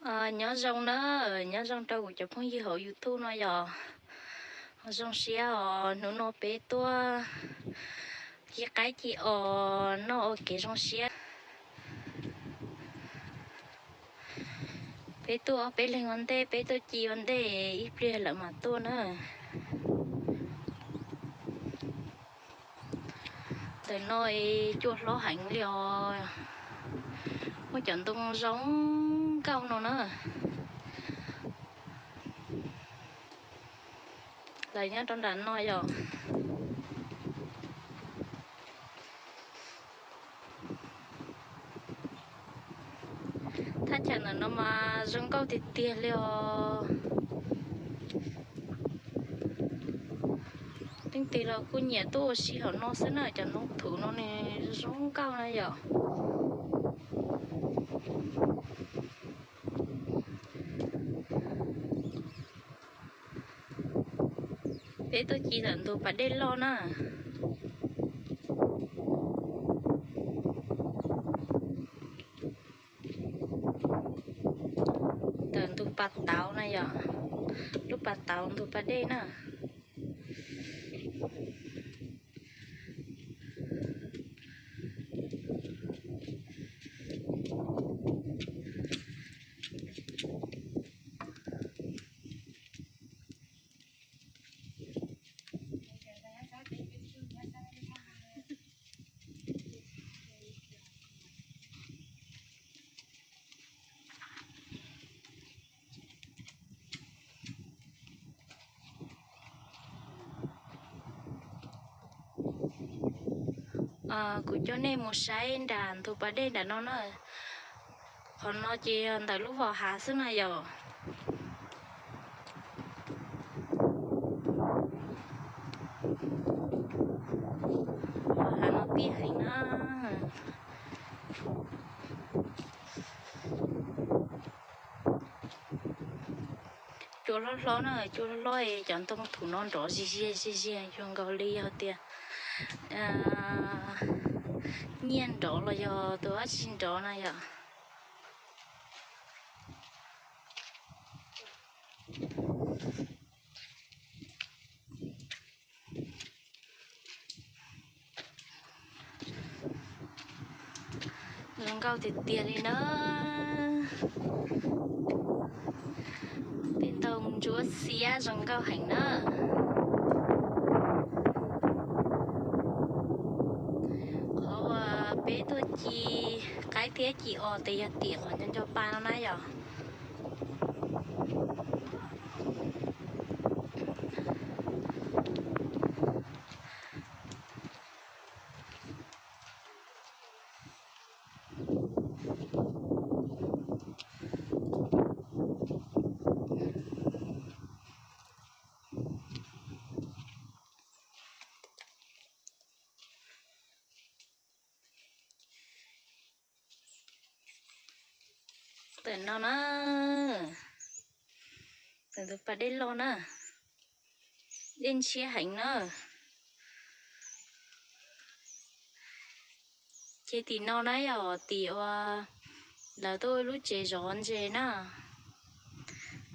Nyob zoo na, nyob zoo rau kuv cov phooj ywg hauv YouTube no yom. Zoo siab os, hnub no peb tuaj ci qaib ci os noj ua kev zoo siab. Peb tuaj ob peb leeg ua ntej, peb tuaj ci ua ntej ib pliag lawm mam tuaj na. Ntawm no cua hlob heev li os, muaj cov ntoo zoo nkauj no na. Lawv nyob rau nram no yom. Thaj chaw ntawm no mas zoo nkauj tiag tiag li os. Leej twg los kuj nyiam tuaj ua si hauv no xwb na, cov ntoo thuv no nws zoo nkauj na yom. Peb tuaj ci ntawm ntug pas dej loj na. Ntawm ntug pas tauv na yom, lub pas tauv ntug pas dej na. Kuv coj nej mus saib nram ntug pas dej nram no na. Qhov no ces yog ntawm lub vos hav xwb na yom. Vos hav no pib heev na. Cua hlob hlob na, cua hlob hlob es cov ntoo thuv no nrov zig ziag zig ziag zoo nkaus li yog tias nyiaj nrov los yog tus dab tsi nrov na yom. Zoo nkauj tiag tiag li na. Tej ntoo ntsuab xiab zoo nkauj heev na. Qhov uas peb tuaj ci qaib thiab ci os tes yog tim qhov nco nco pa no na yom. Ntawm no na, ntawm tus pas dej loj na, dej ntshiab heev na. Ces tim no na yog tim uas lawv tuaj lub tsev zov ntses na.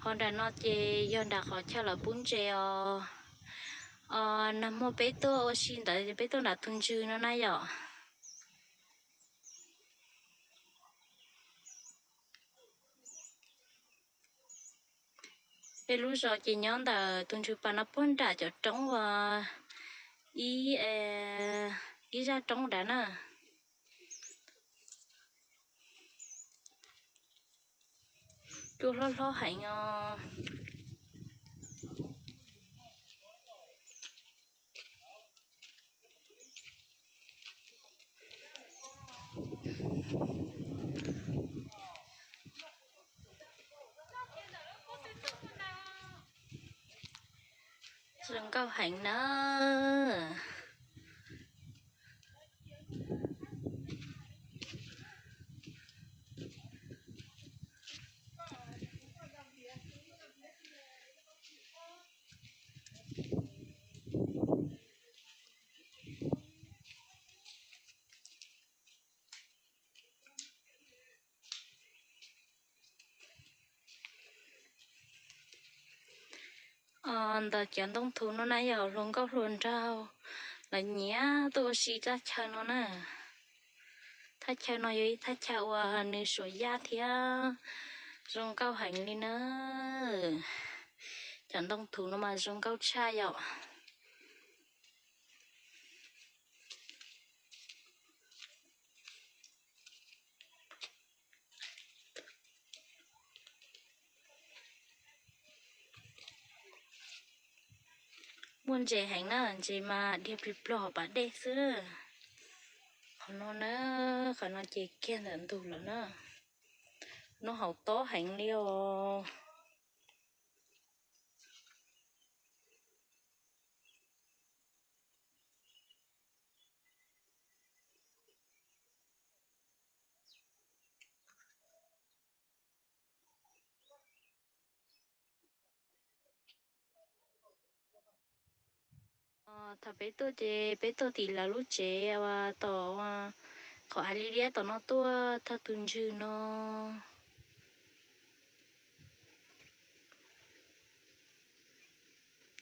Ho nram no ces yog nram qhov chaw lawv pub ntses os. Nag hmo peb tuaj ua si ntawd peb tuaj nram tus ntswg no na yom. Peb lub zos ces nyob ntawm tus ntswg pas no puag nram cov roob uas ib, ib zaj roob nrad na. Cua hlob hlob heev os. Zoo nkauj heev na. Ntawm cov ntoo thuv no na yog hluas nkauj hluas nraug lawv nyiam tuaj ua si thaj chaw no na. Thaj chaw no yog ib thaj chaw uas nws suam yaj thiab zoo nkauj heev li na. Cov ntoo thuv no mas zoo nkauj tshaj yom. Muaj ntses heev na, ntses mas dhia plig plog pas dej xwb. Qhov no na, qhov no ces kiag ntawm ntug lawm na. No haum tob heev li os. Thaum peb tuaj ces peb tuaj tim lawv lub tsev uas tom qhov av liab liab tom no tuaj txog tus ntswg no.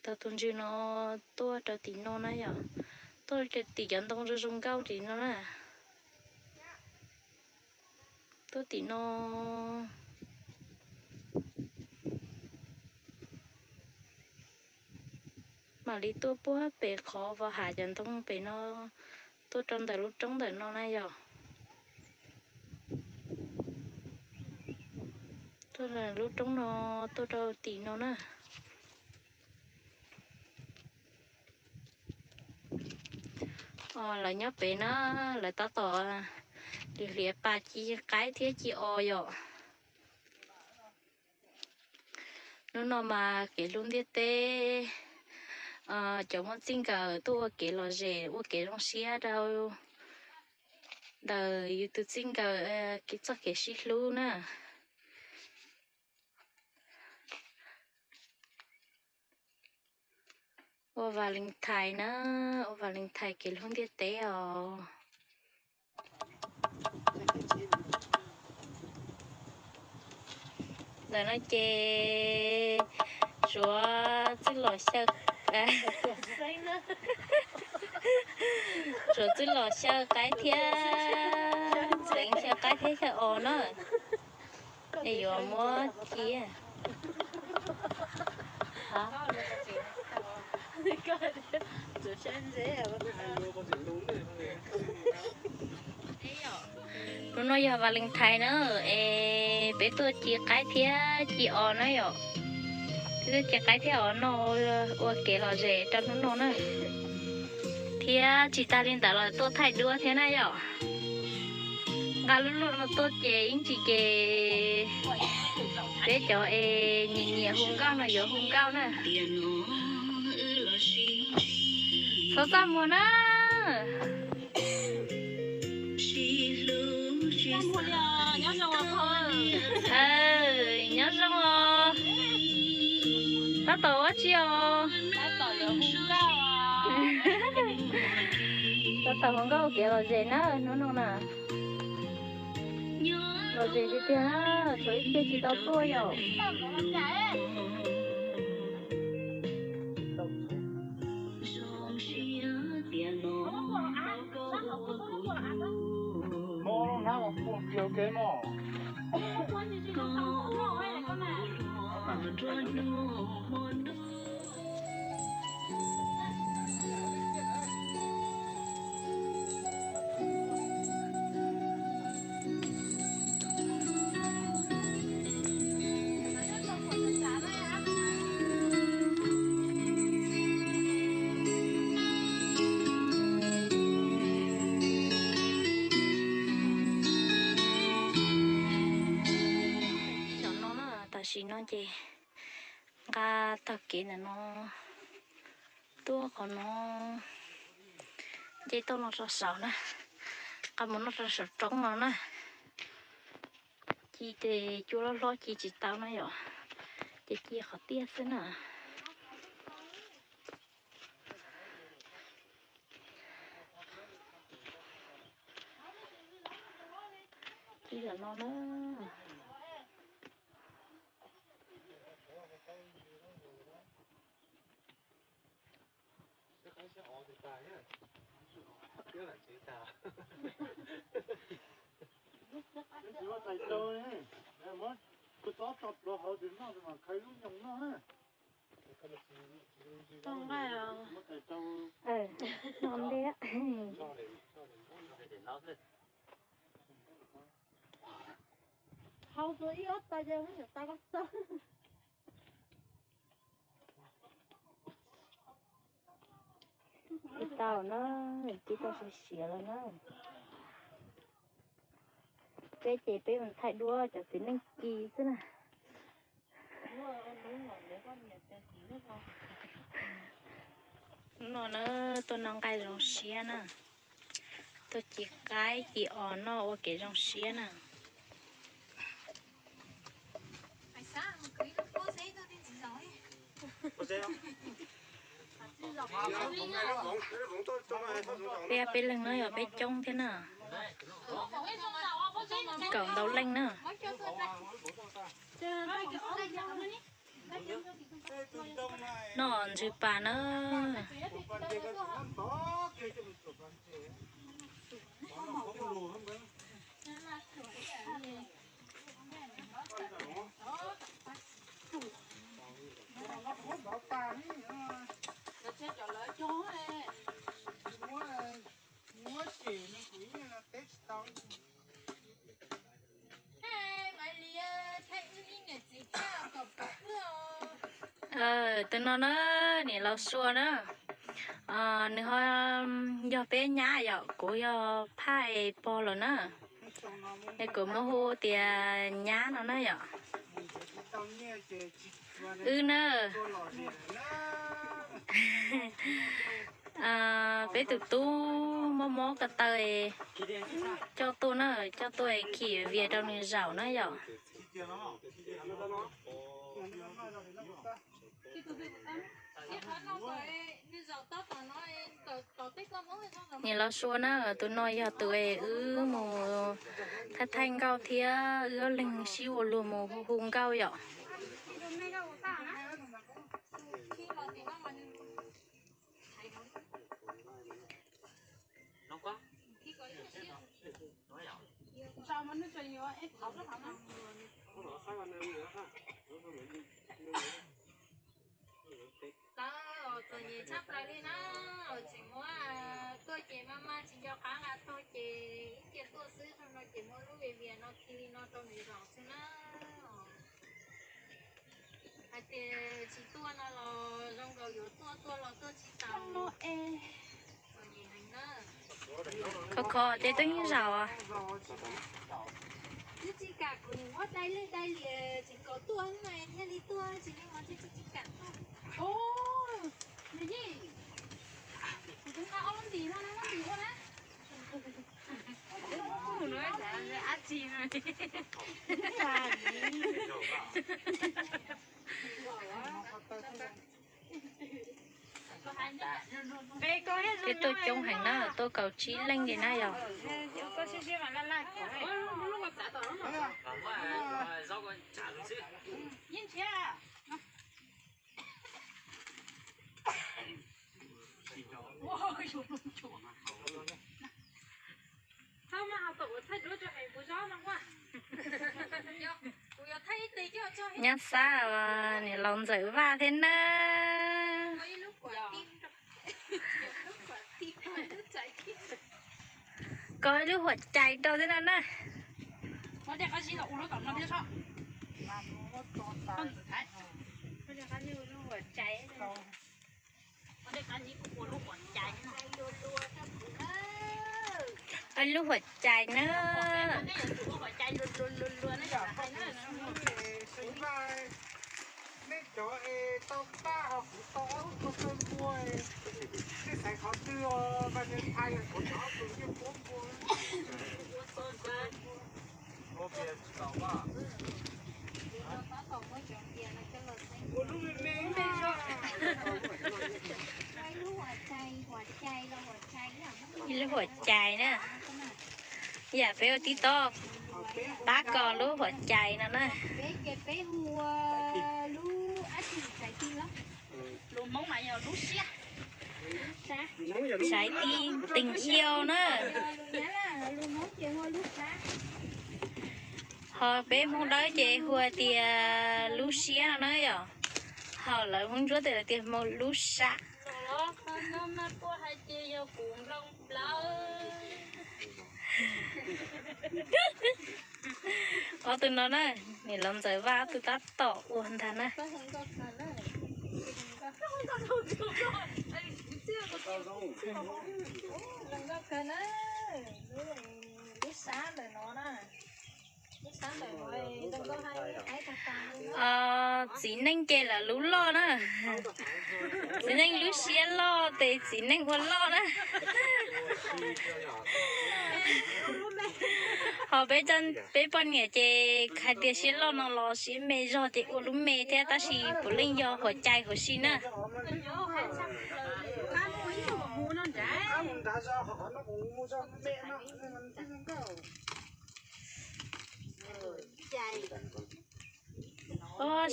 Txog tus ntswg no tuaj rau tim no na yom. Tuaj tim cov ntoo zoo zoo nkauj tim no na. Tuaj tim no. Mam li tuaj puag pem qhov uas hav cov ntoo pem no, tuaj rau ntawm lub roob ntawm no na yom. Tuaj lub roob no, tuaj rau tim no na. Lawv nyob pem na, lawv tab tom hliav pas ci qaib thiab ci os yom. Hnub no mas kev hlub ntiaj teb, cov muaj txij nkawm tuaj ua kev lom zem ua kev zoo siab rau ntawm yus tus txij nkawm kev txoj kev sib hlub na. Ua Valentine na, ua Valentine kev hlub ntiaj teb os. Ntawm no ces suav txwj los xyaw, suav txwj los xyaw qaib thiab, txeev xyaw qaib thiab xyaw os na. Es yuav muab ci. Hnub no yog Valentine na, es peb tuaj ci qaib thiab ci os na yom. Peb tuaj ci qaib thiab os noj ua kev lom zem rau hnub no na. Thiab tsis tas li ntawd los tuaj thaij duab thiab na yom. Nqa lub luaj no tuaj ces ib ntsis ces peb cov es nyiam nyiam hu nkauj no yuav hu nkauj na. Txhob txaj muag na. Nyob zoo os. Tab tom ua tsi os? Tab tom hu nkauj kev lom zem na hnub no na. Lom zem tiag tiag, tshuav ib pliag tsis tau tuaj yom. Tam sim no ces nqa taug kev ntawm no tuaj qhov no, nce tuaj no rau saum na, nqa mus noj rau saum roob no na. Ci ces cua loj hlob ci tsis tau na yom, ces ci qhov tiaj xwb na. Ci lawm no na. Tais rau, muab kuv txob tso pluav hauv tus noj tus mam khawv lub nyoos noj na. Tais rau, no ntej. Hau tus ib ob tais ces muab nyuam tais koj txog. Tau na, tib tau siav siav lawm na. Peb ces peb mus thaij duab cov txiv neej ci xwb na. Hnub no na, tuaj noj nqaij zoo siab na. Tuaj ci qaib ci os noj ua kev zoo siab na. Peb, peb leeg no yog peb coob thiab na. Kaum ntau leej na. Noj ntsw pas na. Tus no na, niam laus Sua na, nws ho yog peb nyab yom, kuv yog phaj es pog lawm na. Es kuv muab hu tias nyab no na yom. Wb na, peb tus tub mob mob ko taw es coj tuaj na, coj tuaj es khi vias rau nws zaum na yom. Niam laus Sua na, tus no yog tus es wb mus thaij thaij nkauj thiab wb ob leeg sib ua luag mus hu hu nkauj yom. Txom nyem tshaj plaws li na, tseem muab tuaj ces maj maj tsis nco qab nqa tuaj ces ib ce tuaj xwb, no ces muab lub vias vias no khi li no rau nws zaum xwb na. Hais tias tsis tuaj no los zoo nkaus yuav tuaj, tuaj los tuaj tsis tau. Khov kho ces twb yeej zaum. Twb tsis kam kuv nim muab dai lej dai lias tseem kom tuaj mas thiaj li tuaj, tsis li mas tsis tsis kam tuaj. Kuv twb nqa ob lub ntim no, lub ntim ua na. Ab tsi. Peb tuaj coob heev na, tuaj kaum tsib leej li na yog. Nyab Xab, niam laus Ntxawm Vaj thiab na. Koj ib lub huam cai rau thiab no na. Ib lub huam cai na. Nej cov es tau paj ho kuv tau ob tug tau kawg npua, nej xaiv qhov twg os, Valentine los kuv cov ob tug yeej puab npua. Ib lub huam cai na. Yam peb ua tib toj pab kos lub huam cai no na. Lus Hmoob mas yog lub siab. Trái tim tình yêu na. Ho peb Hmoob Dawb ces hu tias lub siab no na yom. Ho lawv Hmoob Ntsuab tias lawv tias lub sab. Ob tug no na, niam laus Ntxawm Vaj ob tug tab tom ua ntag na. Txiv neej ces lawv lub loj na. Txiv neej lub siab loj ces txiv neej ua loj na. Ho peb poj niam ces hais tias siab loj no los siab me zog ces ua lub me thiab tab sis puav leej yog huam cai huv si na.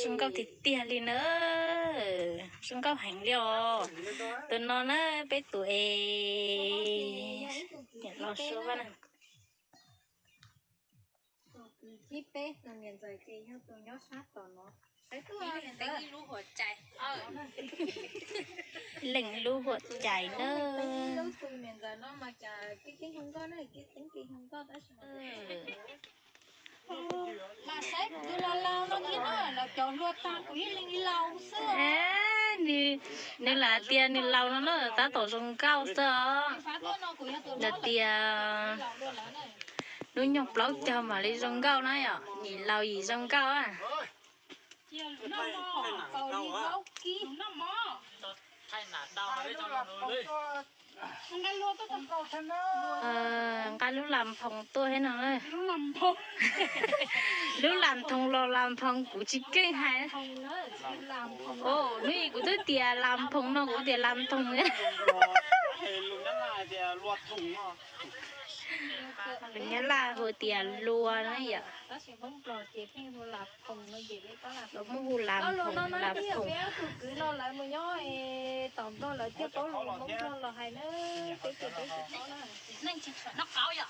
Zoo nkauj tiag tiag li na. Zoo nkauj heev li os. Tus no na peb tus es niam laus Suav Vaj na. Leej lub huam cai na. Nws lam tias nws laus no na tab tom zoo nkauj xwb os. Lam tias hnub nyoog plaub caug mam li zoo nkauj na yom, nim laus yim zoo nkauj a. Nqa lub las phoos tuaj thiab no. Lub las phoos los las phoos kuv tsis keej hais. Hnub ib kuv twb tias las phoos no kuv tias las phoos. Lus Nyab Laj hu tias lua na yom. Lawv muab hu las phoos, las phoos.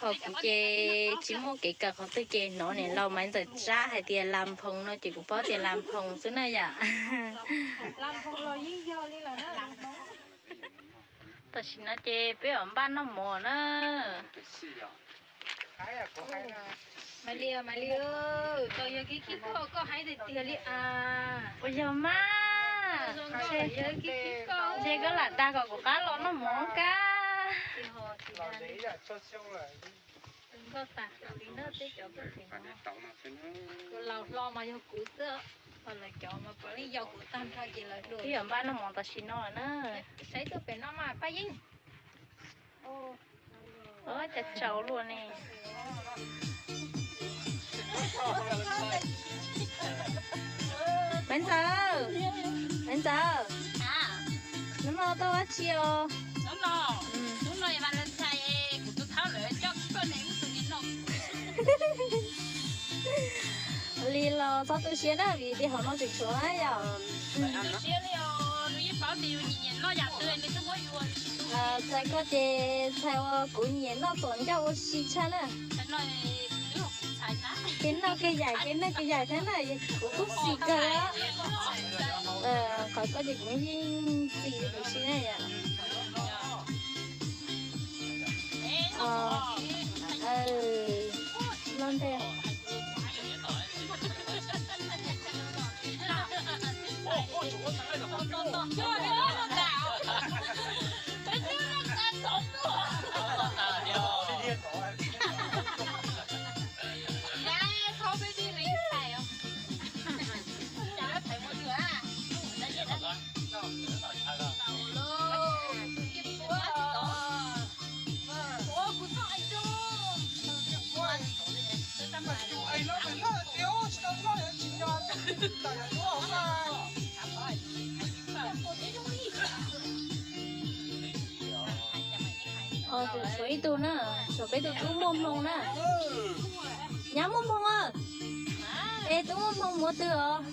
Ho kuv ces tsis muaj kev kawm qhov twg ces hnov niam laus Maiv Ntxawm Tsab hais tias las phoos no ces kuv paub tias las phoos xwb na yom. Tam sim no ces peb mam npaj noj mov na. Maiv Lis, Maiv Lis, tau yog Kib Kib koj, koj hais tiag tiag li as. Ua yog mas. Ntshe koj lam dag kom kuv qab los noj mov kab. Laus hlo mas yog kuv xwb, ho lawv cov mas puav leej yau kuv tag nrho ces lawv hluas. Peb mam npaj noj mov tam sim no na. Saib tuaj pem no mas Paj Yeeb. Cas tsaus luaj ne. Maiv Ntxawm, Maiv Ntxawm, hnub no tuaj dab tsi os? Li los txhob tu siab na vim tias hauv no tseem tshuav na yom. Txhais koj ces txhais ua kuv nyiam noj txom ncauj ua si tshaj na. Kev noj kev yaim, kev noj kev yaim thiab na, kuv kuj xis kawg. Qhov koj ces kuv yeej xis kuv si na yom. Loj ntej. Tshuav ib tug na, tshuav peb tug tub muaj hmoo na. Nyab muaj hmoo a. Es tub muaj hmoo mus twg os?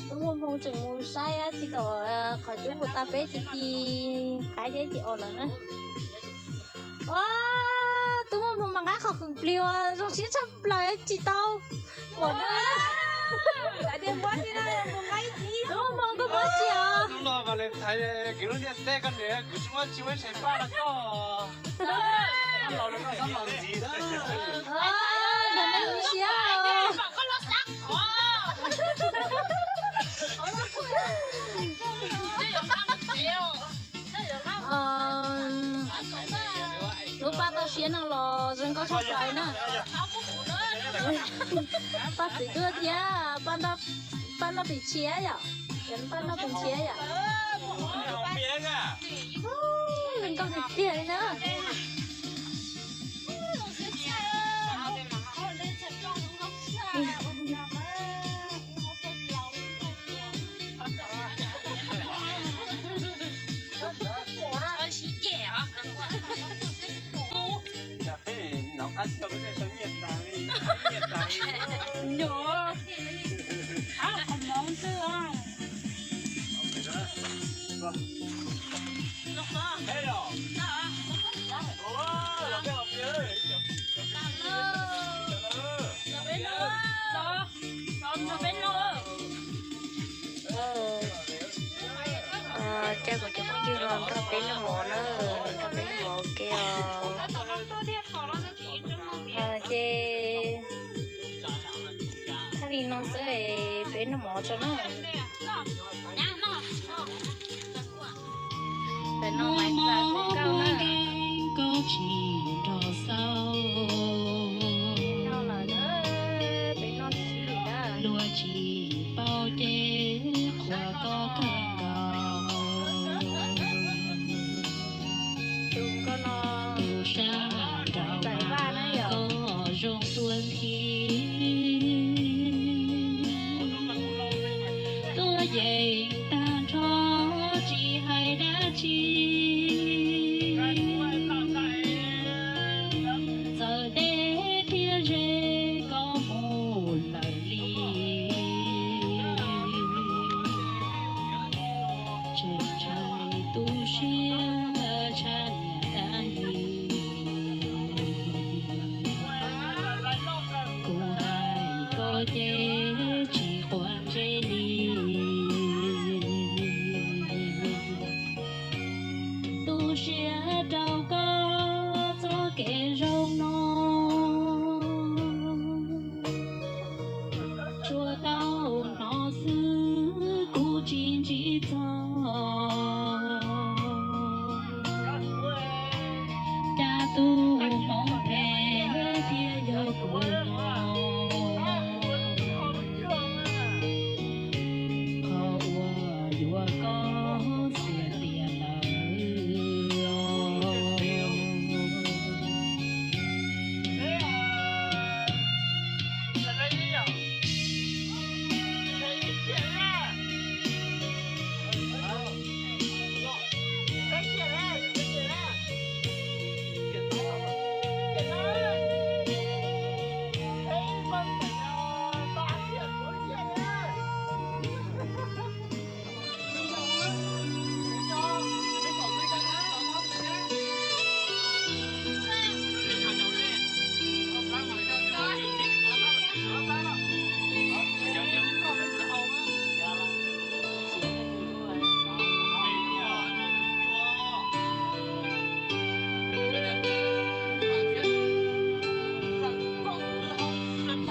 Tub Muaj hmoo tseem mus saib tsis tau qhov cub puas tau peb txiv ci qaib thiab ces os lawm na. Ua, tus muaj hmoo mas nqa qhov khoom plig uas zoo siab tshaj plaws tsis tau pom na. Tus muaj hmoo koj muab tsis os. Ntawm no zoo siab os. Lub paj toj siab no los zoo nkauj tshaj plaws na. Paj txwv duaj thiab paj nroj pes tshiab yom, paj nroj pes tshiab yom. Zoo nkauj tiag tiag li na. Coj kuv cov phooj ywg los nrog peb noj mov na, nrog peb noj mov ua ke os. Ces thaj li no xwb es peb noj mov tso na. Peb noj mov nkauj na. Koj tsis nrog xauj, noj lawm na, peb noj tsis lwm na. Luag tsis paub ces qhuas koj kawg nkaus. Tus koj no tus sab nraud mas koj zoo tuaj nthi. Tuaj yeem tag nrho tsis hais dab tsi. Txawm deb thiab ze koj mus lawm li. Tseem ntshai tu siab tshaj niam dab li. Kuv hais koj ces tsis quav ntsej li. Tu siab rau koj txoj kev zoo no. Tsuas tau hnov xwb kuv tsis ntsib txog. Cas tus hmoov phem thiaj yog kuv no. Qhov uas yuav koj xiam tias lawm.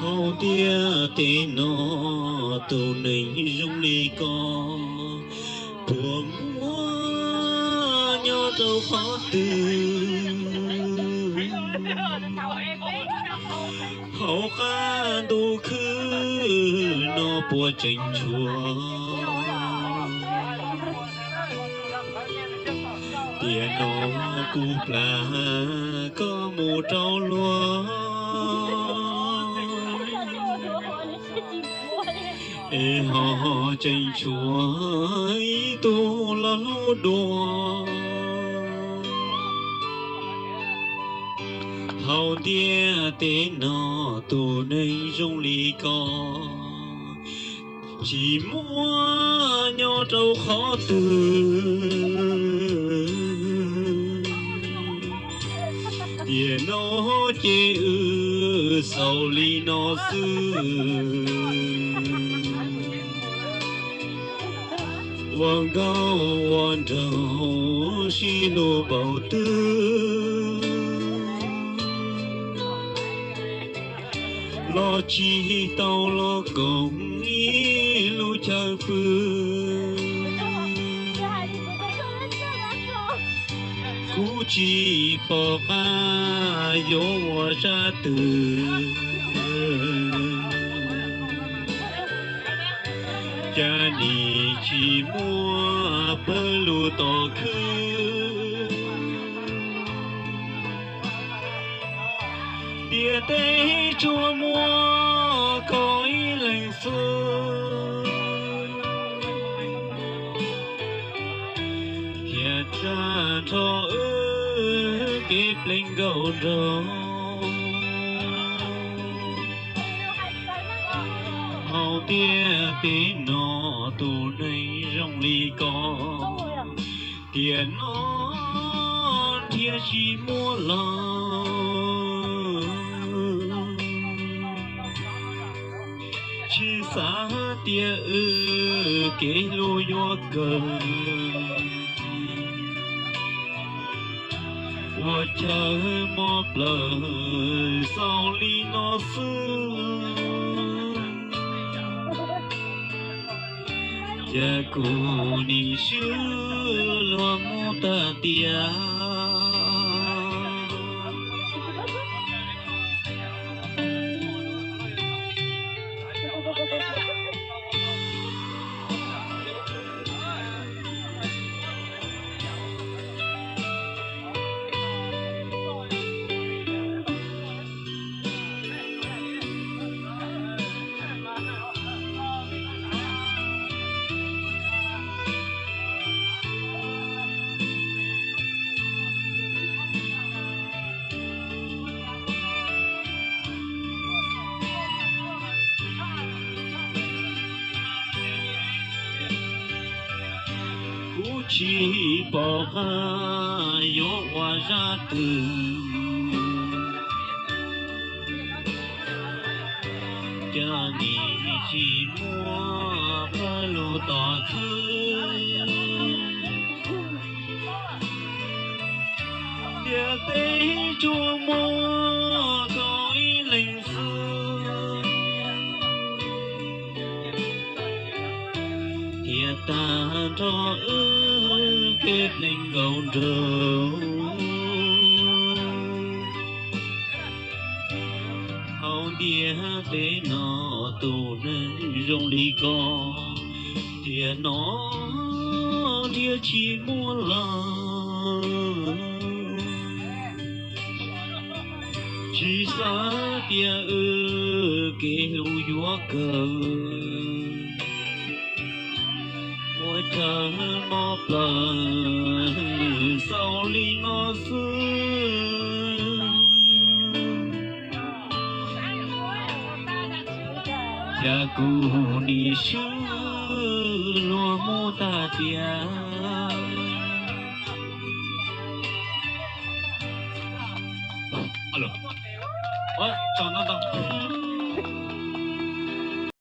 Hauv ntiaj teb no tus neeg zoo li koj puas muaj nyob rau qhov twg? Hauv qab ntuj khwb no puas tseem tshuav tiam no kuv plam koj mus rau luag. Es ho tseem tshuav ib tug los hlub dua. Hauv ntiaj teb no tus neeg zoo li koj tsis muaj nyob rau qhov twg. Tiam no ces wb xaus li no xwb. Ua nkauj ua nraug sib hlub npaum twg los tsis tau los koom ib lub chaw pw. Kuv tsis pom qab yuav ua zaj twg, cas nim tsis muaj pawg lug tom khwb. Ntiaj teb tsuas muaj koj ib leeg xwb, thiaj tag nrho wb kev pleev nkauj nraug. Hauv ntiaj teb no tus neeg zoo li koj, tiam no thiaj tsis muaj los. Tsis xav tias wb kev hlub yuav kawg, ua chaw mob plaws xaus li no xwb. Cas kuv nim swb luag mus tag tiag. Kuv tsis pom qab yuav ua zaj twg, cas nim tsis muaj pawg lug tom khwb. Ntiaj teb tsuas muaj koj ib leeg xwb, thiaj tag nrho wb kev pleev nkauj nraug. Hauv ntiaj teb no tus neeg zoo li koj, tiam no thiaj tsis muaj los. Tsis xav tias wb kev hlub yuav kawg, ua chaw mob plaws xaus li no xwb. Cas kuv nim swb luag mus tag tiag. Alo. Ua tsaug ntau ntau.